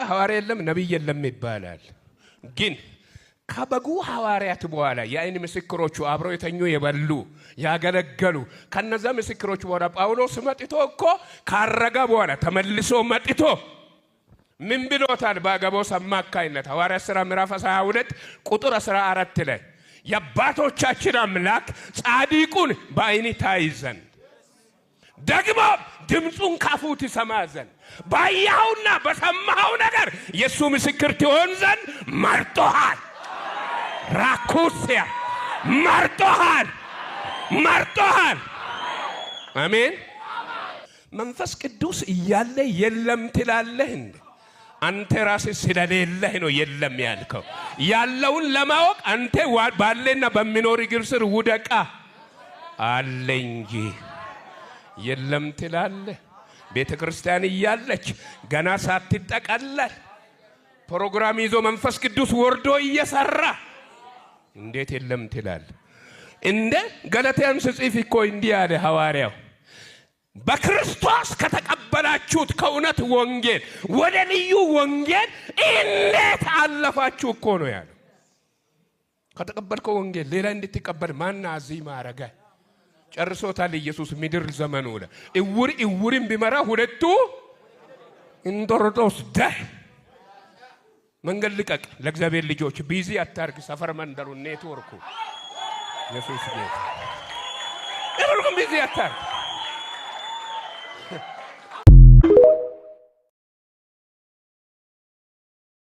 ሐዋርያ የለም ነቢይ የለም ይባላል። ግን ከበጉ ሐዋርያት በኋላ የአይን ምስክሮቹ አብረው የተኙ፣ የበሉ፣ ያገለገሉ፣ ከነዛ ምስክሮች በኋላ ጳውሎስ መጥቶ እኮ ካረገ በኋላ ተመልሶ መጥቶ ምን ብሎታል? በአገቦስ አማካይነት ሐዋርያት ሥራ ምዕራፍ 22 ቁጥር 14 ላይ የአባቶቻችን አምላክ ጻድቁን በዓይንህ ታይ ዘንድ፣ ደግሞ ድምፁን ካፉ ትሰማ ዘንድ፣ ባየኸውና በሰማኸው ነገር የእሱ ምስክር ትሆን ዘንድ መርጦሃል። ራኩሲያ መርጦሃል፣ መርጦሃል። አሜን። መንፈስ ቅዱስ እያለ የለም ትላለህ እንዴ? አንተ ራስህ ስለሌለህ ነው የለም ያልከው። ያለውን ለማወቅ አንተ ባለና በሚኖር እግር ስር ውደቃ። አለ እንጂ የለም ትላለህ። ቤተ ክርስቲያን እያለች ገና ሳትጠቀለል ፕሮግራም ይዞ መንፈስ ቅዱስ ወርዶ እየሰራ እንዴት የለም ትላለህ? እንደ ገላትያን ስጽፍ እኮ እንዲህ አለ ሐዋርያው፣ በክርስቶስ ከተቀበላችሁት ከእውነት ወንጌል ወደ ልዩ ወንጌል እንዴት አለፋችሁ እኮ ነው ያለው። ከተቀበልከው ወንጌል ሌላ እንድትቀበል ማን አዚም አረገ? ጨርሶታል ኢየሱስ ምድር ዘመኑ ላይ። እውር እውርን ቢመራ ሁለቱ እንጦርጦስ ደህ። መንገድ ልቀቅ ለእግዚአብሔር ልጆች። Busy አታርግ ሰፈር መንደሩ ኔትወርኩ። ኢየሱስ ጌታ። የሁሉም busy አታርግ።